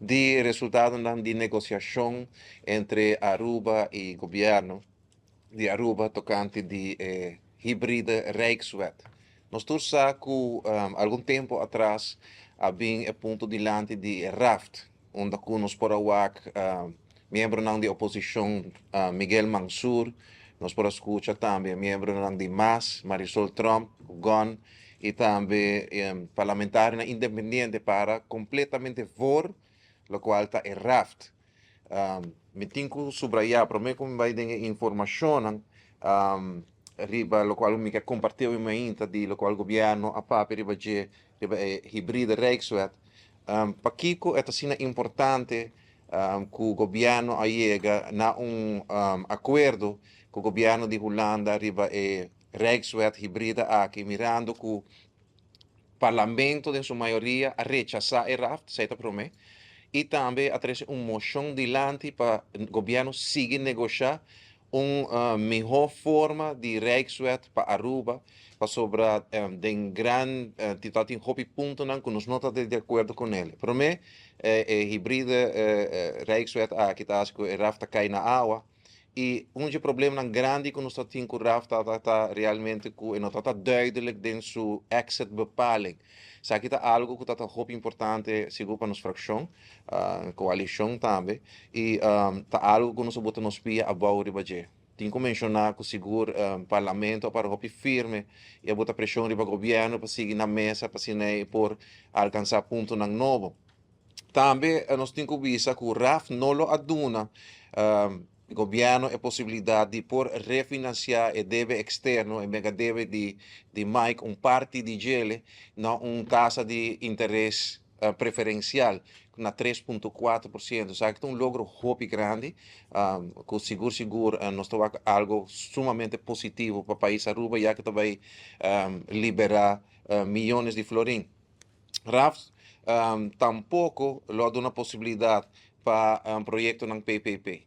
Di resultado di negociacion entre Aruba y gobierno di Aruba tocante di hybride Rijkswet. Nos tur sa cu algun tempo atras a bin e punto dilanti di RAFT, unda cu nos por a wak miembronan di oposicion Miguel Mansur, nos por a scucha tambe miembronan di MAS, Marisol Tromp, Gon, y tambe parlamentario independiente para completamente voor locual ta e RAFT. Mi tin cu subraya, prome cu mi bay den informacion riba locual mi kier comparti ainda di locual gobierno a papia riba dje, riba e hybride Rijkswet. Pakico ta asina importante cu gobierno a yega na un acuerdo cu gobierno di Hulanda riba e Rijkswet hybride aki, mirando cu parlamento den su mayoria a rechasa e RAFT, esey ta prome, y tambe a trece un mocion dilanti pa gobierno sigui negocia un miho forma di Rijkswet pa Aruba, pasobra den gran tin hopi puntonan cu nos no ta di acuerdo cu ne. Prome, hybride Rijkswet aki ta cu e RAFT cay na awa, y un di problema grandi cu nos tin cu RAFT ta realmente cu no ta duidelijk den su exit bepaling. Esaki ta algo cu ta hopi importante sigur pa nos fraccion, coalicion tambe, y ta algo cu nos a bota nos pia abou riba dje. Tin cu menciona cu sigur parlamento a para hopi firme y a bota presion riba gobierno pa sigui na mesa pa asina por alcansa puntonan nobo. Tambe nos tin cu bisa cu RAFT no lo a duna gobierno e posibilidad di por refinancia e debe externo, e mega debe di Mike, un parti di dje, na un tasa di interes preferencial na 3.4%. Esaki ta un logro hopi grandi, cu sigur sigur nos ta algo sumamente positivo pa pais Aruba, ya cu ta bay libera miyones di florin. RAFT tampoco lo a duna posibilidad pa un proyectonan PPP.